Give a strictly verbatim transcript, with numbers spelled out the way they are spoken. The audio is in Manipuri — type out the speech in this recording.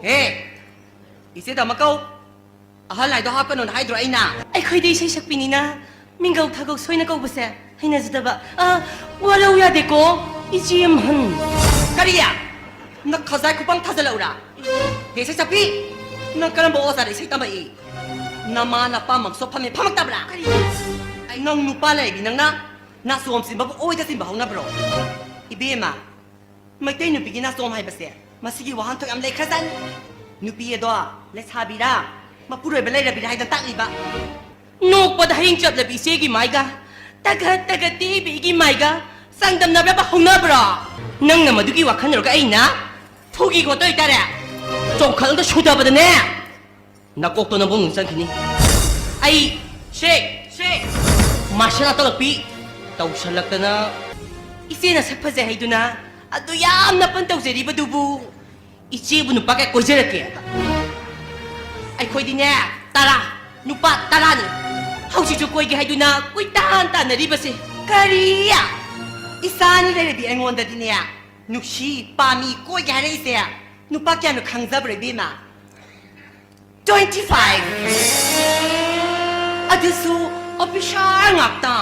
ꯍꯦ, ꯏꯆꯦ ꯇꯝꯃ ꯀꯧ꯫ ꯑꯍꯜ ꯍꯥꯏꯗꯣ ꯍꯥꯞꯀꯅꯣꯅ ꯍꯥꯏꯗ꯭ꯔꯣ ꯑꯩꯅ? ꯑꯩꯈꯣꯏꯗꯤ ꯏꯁꯩ ꯁꯛꯄꯤꯅꯤꯅ ꯃꯤꯡꯒꯧ ꯊꯥꯒꯧ ꯁꯣꯏꯅ ꯀꯧꯕꯁꯦ ꯍꯩꯅꯖꯗꯕ꯫ ꯑ, ꯋꯥꯔꯧ ꯌꯥꯗꯦꯀꯣ, ꯏꯆꯦ ꯑꯃꯍꯟ꯫ ꯀꯔꯤ? ꯅꯪ ꯈꯖꯥꯏ ꯈꯨꯄꯥꯡ ꯊꯥꯖꯤꯜꯂꯛꯎꯔꯥ? ꯍꯦ, ꯏꯁꯩ ꯁꯛꯄꯤ, ꯅꯪ ꯀꯔꯝꯕ ꯑꯣꯖꯥꯗ ꯏꯁꯩ ꯇꯝꯃꯛꯏ? ꯅꯃꯥ ꯅꯄꯥ ꯃꯪꯁꯣ ꯐꯝꯃꯦ ꯐꯝꯃꯛꯇꯕ꯭ꯔꯥ? ꯀꯔꯤ? ꯑꯩ ꯅꯪ ꯅꯨꯄꯥ ꯂꯩꯕꯤ ꯅꯪꯅ ꯅꯥꯆꯣꯝ ꯆꯤꯟꯕꯕꯨ ꯑꯣꯏꯗ ꯆꯤꯟꯕ ꯍꯧꯅꯕ꯭ꯔꯣ? ꯏꯕꯦꯝꯃ, ꯃꯩꯇꯩ ꯅꯨꯄꯤꯒꯤ ꯅꯥꯆꯣꯝ ꯍꯥꯏꯕꯁꯦ ꯃꯁꯤꯒꯤ ꯋꯥꯍꯟꯊꯣꯛ ꯌꯥꯝ ꯂꯩꯈ꯭ꯔꯖꯥꯠꯅꯤ꯫ ꯅꯨꯄꯤ ꯑꯗꯣ ꯂꯩꯁꯥꯕꯤꯔꯥ, ꯃꯄꯨꯔꯣꯏꯕ ꯂꯩꯔꯕꯤꯔꯥ ꯍꯥꯏꯗꯅ ꯇꯥꯛꯂꯤꯕ꯫ ꯅꯣꯛꯄꯗ ꯍꯌꯤꯡ ꯆꯞꯂꯕꯤ ꯏꯆꯦꯒꯤ ꯃꯥꯏꯒ, ꯇꯒꯠ ꯇꯒꯠ ꯇꯦꯛꯏꯕꯤ ꯏꯒꯤ ꯃꯥꯏꯒ ꯆꯥꯡꯗꯝꯅꯕ ꯍꯧꯅꯕ꯭ꯔꯣ? ꯅꯪꯅ ꯃꯗꯨꯒꯤ ꯋꯥꯈꯜꯗꯨꯒ ꯑꯩꯅ ꯐꯨꯒꯤ ꯈꯣꯠꯇꯣꯏ ꯇꯥꯔꯦ꯫ ꯆꯣꯡꯈꯠꯂꯒ ꯁꯨꯗꯕꯗꯅꯦ, ꯅꯀꯣꯛꯇꯣ ꯅꯕꯨꯡ ꯆꯪꯈꯤꯅꯤ꯫ ꯑꯩ ꯁꯦ, ꯁꯦ, ꯃꯥꯔꯁꯦꯜ ꯑꯥꯔꯠ ꯇꯧꯔꯛꯄꯤ ꯇꯧꯁꯜꯂꯛꯇꯅ꯫ ꯏꯆꯦꯅ ꯁꯛ ꯐꯖꯩ ꯍꯥꯏꯗꯨꯅ ꯑꯗꯨ ꯌꯥꯝꯅ ꯄꯟ ꯇꯧꯖꯔꯤꯕꯗꯨꯕꯨ, ꯏꯆꯦꯕꯨ ꯅꯨꯄꯥ ꯀꯌꯥ ꯀꯣꯏꯖꯔꯛꯀꯦ? ꯑꯩꯈꯣꯏꯗꯤꯅꯦ, ꯇꯔꯥ, ꯅꯨꯄꯥ ꯇꯔꯥꯅꯤ꯫ ꯍꯧꯖꯤꯛꯁꯨ ꯀꯣꯏꯒꯦ ꯍꯥꯏꯗꯨꯅ ꯀꯣꯏꯇꯥꯟ ꯇꯥꯟꯅꯔꯤꯕꯁꯦ꯫ ꯀꯔꯤ? ꯏꯆꯥꯅꯤ ꯂꯩꯔꯕꯤ ꯑꯩꯉꯣꯟꯗꯗꯤꯅꯦ, ꯅꯨꯡꯁꯤ, ꯄꯥꯝꯃꯤ, ꯀꯣꯏꯒꯦ ꯍꯥꯏꯔꯛꯏꯁꯦ ꯅꯨꯄꯥ ꯀꯌꯥꯅꯣ ꯈꯪꯖꯕ꯭ꯔꯥ, ꯏꯕꯦꯝꯃ? Twenty five꯫ ꯑꯗꯨꯁꯨ ꯑꯣꯐꯤꯁꯥꯔ ꯉꯥꯛꯇ꯫